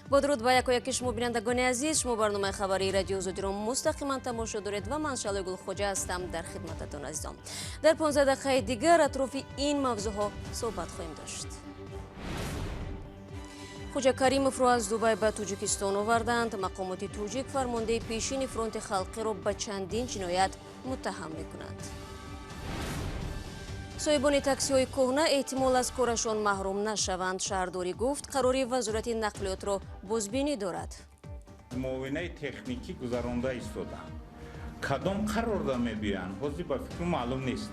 Бо дуруд ба якояки шумо, бинандагони азиз. Шумо барномаи хабарии Радио Озодиро мустақиман тамошо доред ва ман Шалои Гулхоҷа ҳастам дар хидмататон, азизон. Дар 15 дақиқаи дигар атрофи ин мавзӯъҳо суҳбат хоҳем дошт. Хуҷа Каримовро аз Дубай ба Тоҷикистон оварданд. Мақомоти тоҷик фармондеҳи пешини фронти халқиро ба чандин ҷиноят муттаҳам мекунанд. Соҳибони таксиҳои кӯҳна эҳтимол аз корашон маҳрум нашаванд. Шаҳрдорӣ гуфт, қарори Вазорати нақлиётро бозбинӣ дорад. Муовинаи техникӣ гузаронда истоданд. Кадом қарорда мебиёянд, ҳозир ба фикру маълум нест.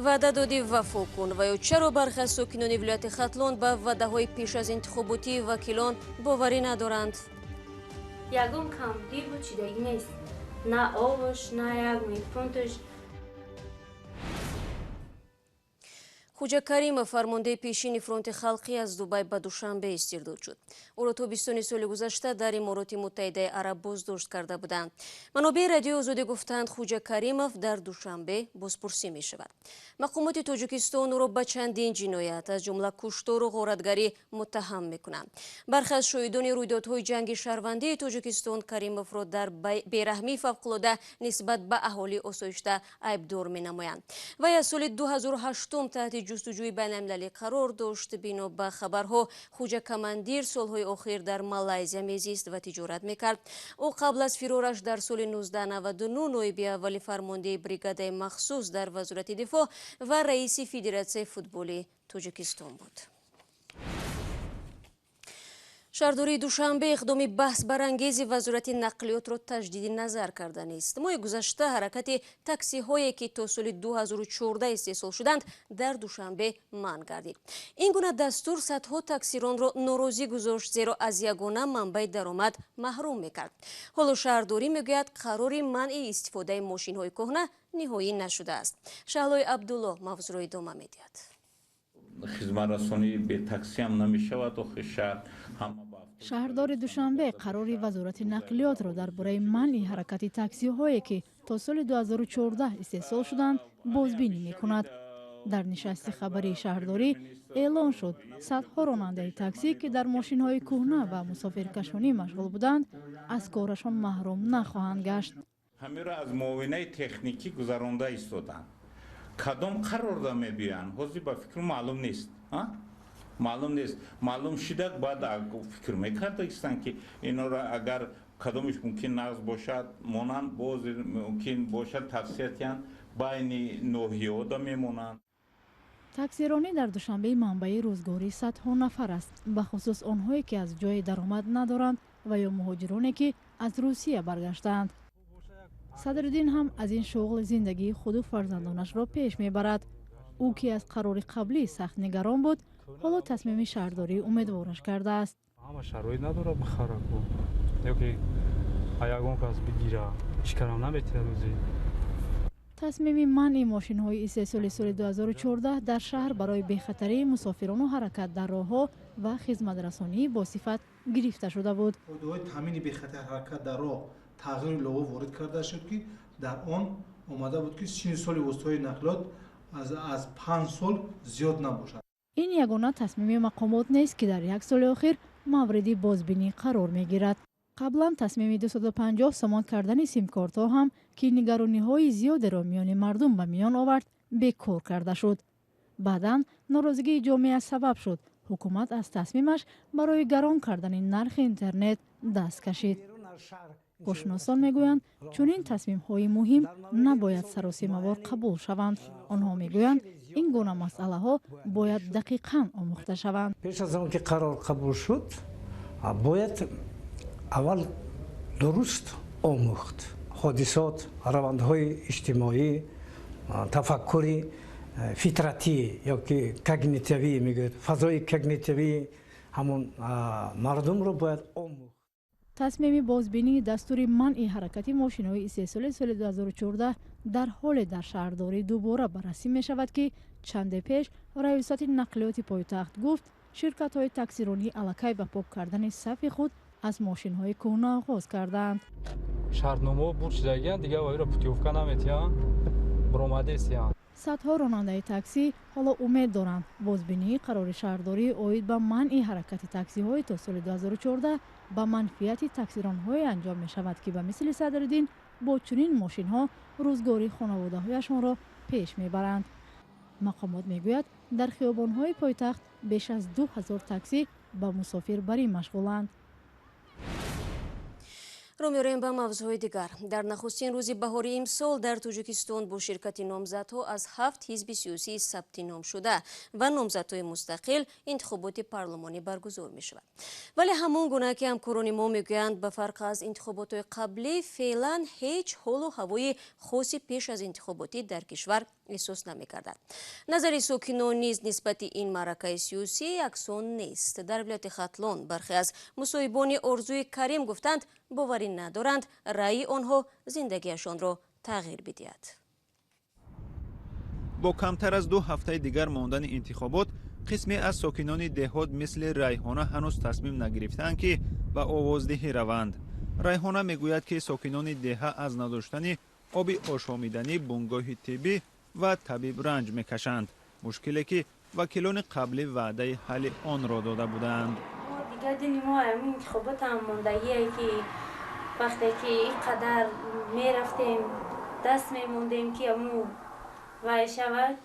Ваъда додӣ, вафо кун, ва ё чаро бархе аз сокинони вилояти Хатлон ба ваъдаҳои пеш аз интихоботии вакилон боварӣ надоранд. Ягон камбудӣ буд, чидагӣ нест, на овош, на як медпункташ. Хуҷа Каримов, фармондеҳи пешини фронти халқӣ, аз Дубай ба Душанбе истирдод шуд. Ӯро тобистони соли гузашта дар Имороти Муттаҳидаи Араб боздошт карда буданд. Манобеи Радиои Озодӣ гуфтанд, Хуҷа Каримов дар Душанбе бозпурсӣ мешавад. Мақомоти Тоҷикистон ӯро ба чандин ҷиноят, аз ҷумла куштору ғоратгарӣ, муттаҳам мекунанд. Бархе аз шоҳидони рӯйдодҳои ҷанги шаҳрвандии Тоҷикистон Каримовро дар бераҳмии фавқулода нисбат ба аҳолии осоишта айбдор менамоянд. Вай аз соли 2008 таҳти ҷустуҷӯи байналмилалӣ қарор дошт. Бино ба хабарҳо, Хуҷа Командир солҳои охир дар Малайзия мезист ва тиҷорат мекард. Ӯ қабл аз фирораш дар соли 1999 ноиби аввали фармондеҳи бригадаи махсус дар Вазорати дифоъ ва раиси Федератсияи футболи Тоҷикистон буд. Шаҳрдории Душанбе иқдоми баҳсбарангези Вазорати нақлиётро таҷдиди назар карданист. Моҳи гузашта ҳаракати таксиҳое, ки то соли 2014 истеҳсол шуданд, дар Душанбе манъ гардид. Ин гуна дастур садҳо таксиронро норозӣ гузошт, зеро аз ягона манбаи даромад маҳрум мекард. Ҳоло шаҳрдорӣ мегӯяд, қарори манъи истифодаи мошинҳои кӯҳна ниҳоӣ нашудааст. Шаҳлои Абдулло мавзӯъро идома медиҳад. Хизматрасонии бетаксиам намешавад, охи шаҳр ҳама. Шаҳрдори Душанбе қарори Вазорати нақлиётро дар бораи манъи ҳаракати таксиҳое, ки то соли 2014 истеҳсол шуданд, бозбинӣ мекунад. Дар нишасти хабарии шаҳрдорӣ эълон шуд, садҳо ронандаи таксӣ, ки дар мошинҳои кӯҳна ба мусофиркашонӣ машғул буданд, аз корашон маҳрум нахоҳанд гашт. Ҳамеро аз муовинаи техникӣ гузаронда истоданд. Кадом қарорда мебиёянд, ҳозир ба фикру маълум нест. Маълум нест. Маълум шидак баъд фикр мекардастанд, ки инора агар кадомиш мумкин нағз бошад, монанд, боз мумкин бошад, тавсиятиянд, байни ноҳияҳода мемонанд. Таксиронӣ дар Душанбе манбаи рӯзгории садҳо нафар аст, бахусус онҳое, ки аз ҷое даромад надоранд ва ё муҳоҷироне, ки аз Русия баргаштаанд. Садриддин ҳам аз ин шуғл зиндагии худу фарзандонашро пеш мебарад. Ӯ, ки аз қарори қаблӣ сахт нигарон буд, ҳоло тасмими шаҳрдорӣ умедвораш кардааст. Ҳама шароит надорад бихара, ё ки ягон кас бигира, ҳеҷ карам наметиҳад рӯзи. Тасмими манъи мошинҳои истеҳсоли соли 2014 дар шаҳр барои бехатарии мусофирону ҳаракат дар роҳҳо ва хизматрасонии босифат гирифта шуда буд. Қоидаҳои таъмини бехатар ҳаракат дар роҳ тағйири илова ворид карда шуд, ки дар он омада буд, ки синни соли воситаҳои нақлиёт аз 5 сол зиёд набошад. Ин ягона тасмими мақомот нест, ки дар як соли охир мавриди бозбинӣ қарор мегирад. Қаблан тасмими 250 сомон кардани симкортҳо ҳам, ки нигарониҳои зиёдеро миёни мардум ба миён овард, бекор карда шуд. Баъдан норозигии ҷомеа сабаб шуд, ҳукумат аз тасмимаш барои гарон кардани нархи интернет даст кашид. Коршиносон мегӯянд, чунин тасмимҳои муҳим набояд саросимавор қабул шаванд. Онҳо мегӯянд, ин гуна масъалаҳо бояд дақиқан омӯхта шаванд. Пеш аз он ки қарор қабул шуд, бояд аввал дуруст омӯхт ҳодисот, равандҳои иҷтимоӣ, тафаккури фитратӣ ё ки когнитивӣ мегӯяд, фазои когнитивии ҳамон мардумро бояд омӯхт. Тасмими бозбинии дастури манъи ҳаракати мошинҳои истеҳсоли соли 2014 дар ҳоле дар шаҳрдорӣ дубора баррасӣ мешавад, ки чанде пеш Раёсати нақлиёти пойтахт гуфт, ширкатҳои таксиронӣ аллакай ба пок кардани сафи худ аз мошинҳои кӯҳна оғоз кардаанд. Шартномаҳо бур шудагиянд, дигар вайро путёвка наметиҳанд, баромадестиянд. Садҳо ронандаи таксӣ ҳоло умед доранд, бозбинии қарори шаҳрдорӣ оид ба манъи ҳаракати таксиҳои то соли 2014 ба манфиати таксиронҳое анҷом мешавад, ки ба мисли Садриддин бо чунин мошинҳо рӯзгори хонаводаҳояшонро пеш мебаранд. Мақомот мегӯяд, дар хиёбонҳои пойтахт беш аз 2000 таксӣ ба мусофирбарӣ машғуланд. Рӯ меорем ба мавзӯъҳои дигар. Дар нахустин рӯзи баҳори имсол дар Тоҷикистон бо ширкати номзадҳо аз 7 ҳизби сиёсии сабти ном шуда ва номзадҳои мустақил интихоботи парлумонӣ баргузор мешавад. Вале ҳамон гуна ки ҳамкорони мо мегӯянд, ба фарқ аз интихоботҳои қаблӣ феълан ҳеҷ ҳолу ҳавои хоси пеш аз интихоботӣ дар кишвар эҳсос намекардад. Назари сокинон низ нисбати ин маъракаи сиёсӣ яксон нест. Дар вилояти Хатлон бархе аз мусоҳибони Орзуи Карим гуфтанд, боварӣ надоранд раъйи онҳо зиндагиашонро тағйир бидиҳад. Бо камтар аз 2 ҳафтаи дигар мондани интихобот, қисме аз сокинони деҳот мисли Райҳона ҳанӯз тасмим нагирифтаанд, ки ба овоздиҳӣ раванд. Райҳона мегӯяд, ки сокинони деҳа аз надоштани оби ошомиданӣ, бунгоҳи тиббӣ ва табиб ранҷ мекашанд, мушкиле ки вакилони қаблӣ ваъдаи ҳалли онро дода буданд. Дигар дини мо ҳамин интихобот ҳам мондагие, ки вақте ки ин қадар мерафтем, даст мемондем, ки аму вай шавад,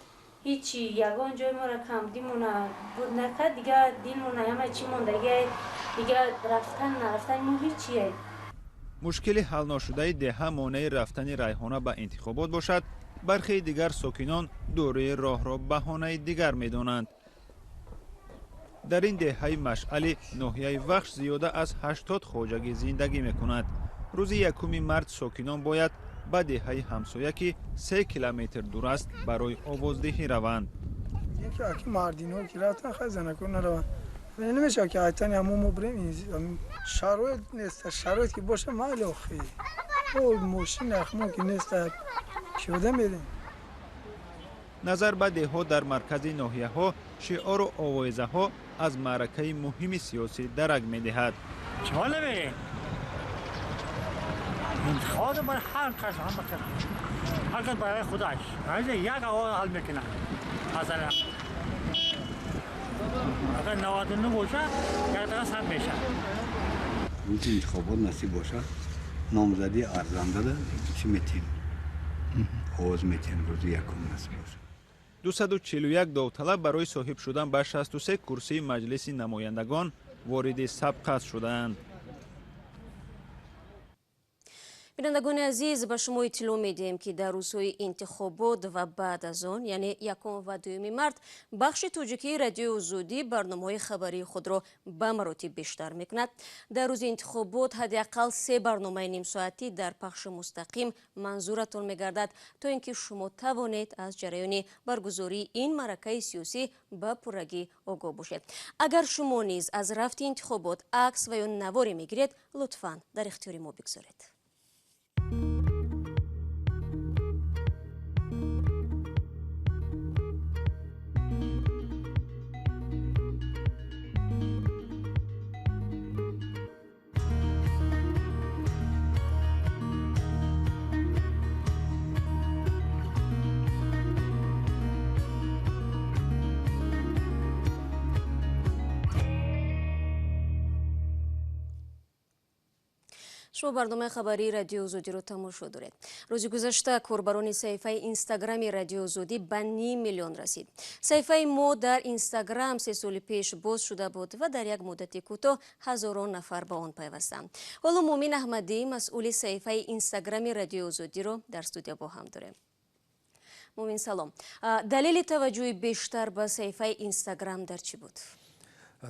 ҳичи ягон ҷой моро камдимона буд накард. Дигар дилмона ҳама чӣ мондагие, дигар рафтан нарафтани мо ҳичие. Мушкили ҳалношудаи деҳа монеи рафтани Райҳона ба интихобот бошад, бархеи дигар сокинон дурии роҳро баҳонаи дигар медонанд. Дар ин деҳаи Машъали ноҳияи Вахш зиёда аз 80 хоҷагӣ зиндагӣ мекунад. Рӯзи 1 март сокинон бояд ба деҳаи ҳамсоя, ки 3 километр дур аст, барои овоздиҳӣ раванд. Мардино ки рафтан, хай занако нараванд. Намешавад ки айтани ҳамо мо бирем, шароит нест. Шароит ки боша, майли охи. Мошин ахмо ки нест, пиёда мерем. Назар ба деҳот дар маркази ноҳияҳо шиору овозаҳо аз маъракаи муҳими сиёсӣ дарак медиҳад. Чима намерем? Интихобот бар ҳар кас, ҳама кас, ҳар кас барои худаш як овоз ҳал мекунад. Масалан, агар 99 бошад, як дақиқа сад мешавад. Рӯзи интихобот насиб бошад, номзадии арзандада чӣ метиҳем? Овоз метиҳем, рӯзи якум насиб бошад. 241 довталаб барои соҳиб шудан ба 63 курсии маҷлиси намояндагон вориди сабқат шудаанд. Бинандагони азиз, ба шумо иттилоъ медиҳем, ки дар рӯзҳои интихобот ва баъд аз он, яъне 1 ва 2 март, бахши тоҷикии Радиои Озодӣ барномаҳои хабарии худро ба маротиб бештар мекунад. Дар рӯзи интихобот ҳадди ақал 3 барномаи нимсоатӣ дар пахши мустақим манзуратон мегардад, то ин ки шумо тавонед аз ҷараёни баргузории ин маъракаи сиёсӣ ба пуррагӣ огоҳ бошед. Агар шумо низ аз рафти интихобот акс ва ё наворе мегиред, лутфан дар ихтиёри мо бигзоред. Шумо барномаи хабарии Радиои Озодиро тамошо доред. Рӯзи гузашта корбарони саҳифаи Инстаграми Радиои Озодӣ ба 0.5 миллион расид. Саҳифаи мо дар Инстаграм 3 соли пеш боз шуда буд ва дар як муддати кӯтоҳ ҳазорон нафар ба он пайвастанд. Ҳоло Муъмин Аҳмадӣ, масъули саҳифаи Инстаграми Радиои Озодиро дар студия бо ҳам дорем. Муъмин, салом. Далели таваҷҷӯҳи бештар ба саҳифаи Инстаграм дар чӣ буд?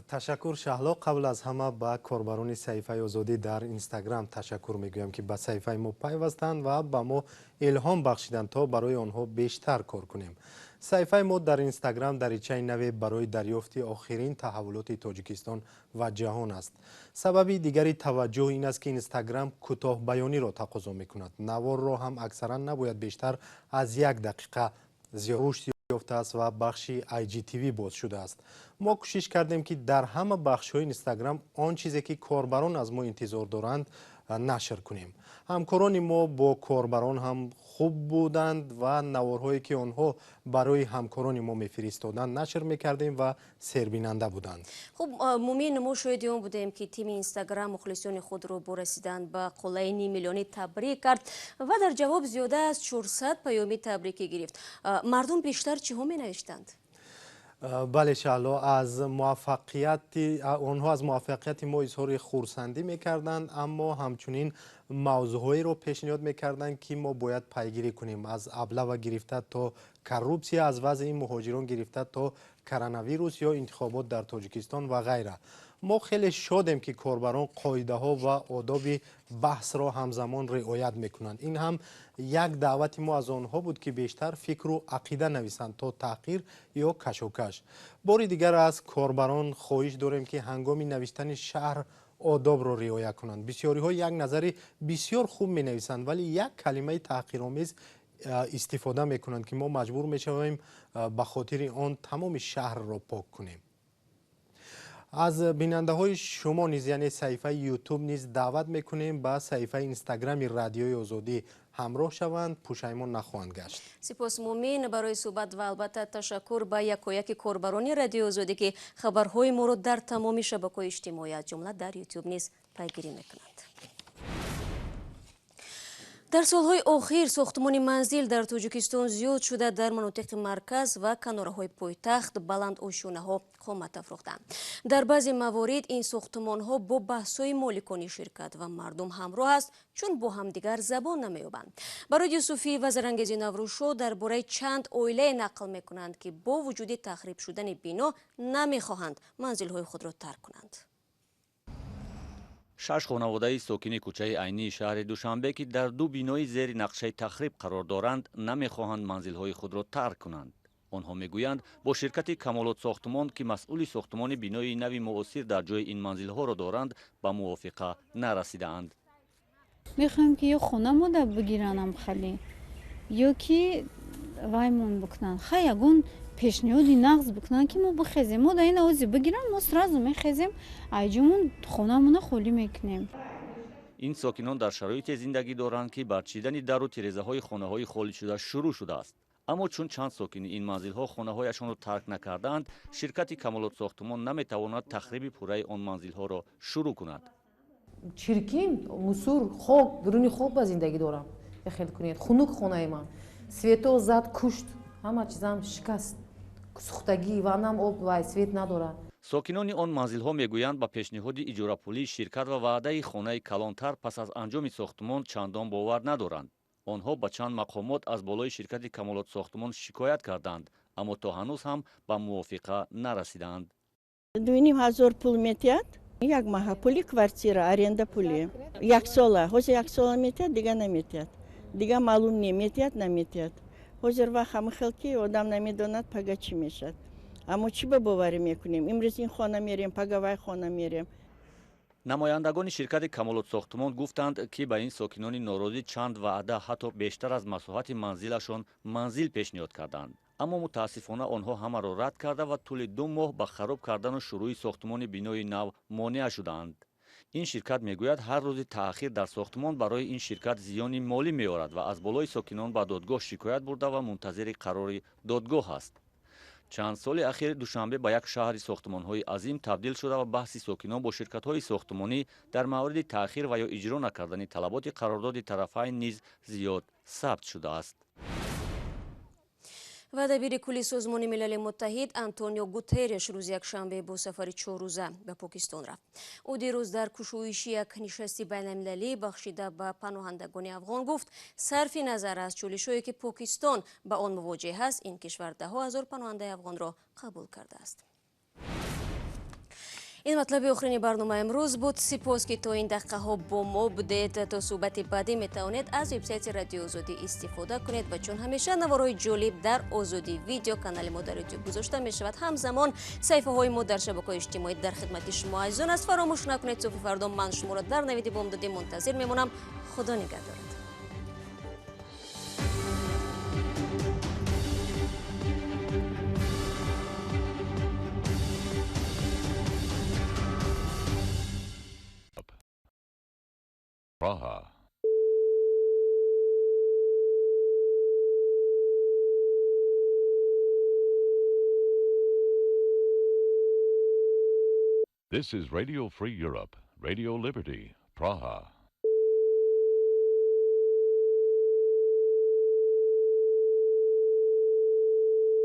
Ташаккур, Шаҳло. Қабл аз ҳама ба корбарони саҳифаи Озодӣ дар Инстаграм ташаккур мегӯям, ки ба саҳифаи мо пайвастанд ва ба мо илҳом бахшиданд, то барои онҳо бештар кор кунем. Саҳифаи мо дар Инстаграм даричаи наве барои дарёфти охирин таҳаввулоти Тоҷикистон ва ҷаҳон аст. Сабаби дигари таваҷҷӯҳ ин аст, ки Инстаграм кӯтоҳбаёниро тақозо мекунад. Наворро ҳам аксаран набояд бештар аз 1 дақиқа зиёд рушд ёфтааст ва бахши IGTV боз шудааст. Мо кӯшиш кардем, ки дар ҳама бахшҳои Инстаграм он чизе, ки корбарон аз мо интизор доранд, нашр кунем. Ҳамкорони мо бо корбарон ҳам хуб буданд ва наворҳое, ки онҳо барои ҳамкорони мо мефиристоданд, нашр мекардем ва сербинанда буданд. Хуб, Мумин, мо шоҳиди он будем, ки тими Инстаграм мухлисони худро бо расидан ба қуллаи ним миллионӣ табрик кард ва дар ҷавоб зиёда аз 400 паёми табрикӣ гирифт. Мардум бештар чиҳо менавиштанд? Бале, Шаҳло, аз муваффақияти онҳо, аз муваффақияти мо изҳори хурсандӣ мекарданд, аммо ҳамчунин мавзӯъҳоеро пешниҳод мекарданд, ки мо бояд пайгирӣ кунем: аз облава гирифта то коррупсия, аз вазъи муҳоҷирон гирифта то коронавирус ё интихобот дар Тоҷикистон ва ғайра. Мо хеле шодем, ки корбарон қоидаҳо ва одоби баҳсро ҳамзамон риоят мекунанд. Ин ҳам як даъвати мо аз онҳо буд, ки бештар фикру ақида нависанд то таҳқир ё кашокаш. Бори дигар аз корбарон хоҳиш дорем, ки ҳангоми навиштани шарҳ одобро риоя кунанд. Бисёриҳо як назари бисёр хуб менависанд, вале як калимаи таҳқиромез истифода мекунанд, ки мо маҷбур мешавем ба хотири он тамоми шаҳрро пок кунем. Аз бинандаҳои шумо низ, яъне саҳифаи Ютуб низ, даъват мекунем ба саҳифаи Инстаграми Радиои Озодӣ ҳамроҳ шаванд, пушаймон нахоҳанд гашт. Сипос, Мумин, барои суҳбат ва албатта ташаккур ба якояки корбарони Радиои Озодӣ, ки хабарҳои моро дар тамоми шабакаҳои иҷтимоӣ, аз ҷумла дар Ютуб низ пайгирӣ мекунанд. Дар солҳои охир сохтмони манзил дар Тоҷикистон зиёд шуда, дар манотиқи марказ ва канораҳои пойтахт баланд ошёнаҳо қомат афрохтанд. Дар баъзе маворид ин сохтмонҳо бо баҳсҳои моликони ширкат ва мардум ҳамроҳ аст, чун бо ҳамдигар забон намеёбанд. Барои Юсуфӣ ва Зарангези Наврӯзшо дар бораи чанд оилае нақл мекунанд, ки бо вуҷуди тахриб шудани бино намехоҳанд манзилҳои худро тарк кунанд. Шаш хонаводаи сокини кӯчаи Айнии шаҳри Душанбе, ки дар ду бинои зери нақшаи тахриб қарор доранд, намехоҳанд манзилҳои худро тарк кунанд. Онҳо мегӯянд, бо ширкати Камолот сохтмон, ки масъули сохтмони бинои нави муосир дар ҷои ин манзилҳоро доранд, ба мувофиқа нарасидаанд. Мехоҳем, ки ё хона мода бигиранам хали, ё ки ваймон бикунанд, хай, ягон пешниҳоди нағз бикунанд, ки мо бихезем. Мо да ин ози бигирам, мо сразу мехезем, айҷумон хонамона холӣ мекунем. Ин сокинон дар шароите зиндагӣ доранд, ки барчидани дару тирезаҳои хонаҳои холишуда шурӯъ шудааст. Аммо чун чанд сокини ин манзилҳо хонаҳояшонро тарк накардаанд, ширкати Камолот сохтмон наметавонад тахриби пурраи он манзилҳоро шурӯъ кунад. Чиркин, мусур, хок, дуруни хок ба зиндагӣ дорам. Хел кунед, хунук хонаи ман, свето зад, кушт, ҳама чизам шикаст, сӯхтагӣ, ваннам об вай свет надорад. Сокинони он манзилҳо мегӯянд, ба пешниҳоди иҷорапулии ширкат ва ваъдаи хонаи калонтар пас аз анҷоми сохтмон чандон бовар надоранд. Онҳо ба чанд мақомот аз болои ширкати Камолот сохтмон шикоят карданд, аммо то ҳанӯз ҳам ба мувофиқа нарасидаанд. 2500 пул метиҳад як маҳа, пули квартира, аренда пули яксола. Ҳозир яксола метиҳад, дига наметиҳад, дига маълум не, метиҳад, наметиҳад. Ҳозир вақт ҳама хел, ки одам намедонад, пага чӣ мешавад. Аммо чӣ ба боварӣ мекунем? Имрӯз ин хона мерем, пага вай хона мерем. Намояндагони ширкати Камолот сохтмон гуфтанд, ки ба ин сокинони норозӣ чанд ваъда, ҳатто бештар аз масоҳати манзилашон манзил пешниҳод карданд, аммо мутаассифона онҳо ҳамаро рад карда ва тӯли 2 моҳ ба хароб кардану шурӯъи сохтмони бинои нав монеа шудаанд. Ин ширкат мегӯяд, ҳар рӯзи таъхир дар сохтмон барои ин ширкат зиёни молӣ меорад ва аз болои сокинон ба додгоҳ шикоят бурда ва мунтазири қарори додгоҳ аст. Чанд соли ахир Душанбе ба як шаҳри сохтмонҳои азим табдил шуда ва баҳси сокинон бо ширкатҳои сохтмонӣ дар мавриди таъхир ва ё иҷро накардани талаботи қарордоди тарафайн низ зиёд сабт шудааст. Ва дабири кулли Созмони Милали Муттаҳид Антонио Гутерреш рӯзи якшанбе бо сафари 4 рӯза ба Покистон рафт. Ӯ дирӯз дар кушоиши як нишасти байналмилалӣ, бахшида ба паноҳандагони афғон, гуфт, сарфи назар аз чолишҳое, ки Покистон ба он мувоҷеҳ аст, ин кишвар даҳҳо ҳазор паноҳандаи афғонро қабул кардааст. Ин матлаби охирини барномаи имрӯз буд. Сипос, ки то ин дақиқаҳо бо мо будед. То суҳбати баъдӣ метавонед аз вебсайти Радиои Озодӣ истифода кунед ва чун ҳамеша наворҳои ҷолиб дар Озодӣ Видео, канали мо дар Ютуб, гузошта мешавад. Ҳамзамон саҳифаҳои мо дар шабакаҳои иҷтимоӣ дар хидмати шумо азизон аст. Фаромӯш накунед, субҳи фардо ман шуморо дар Навиди бомдодӣ мунтазир мемонам. Худо нигаҳдорад. Praha. This is Radio Free Europe, Radio Liberty, Praha.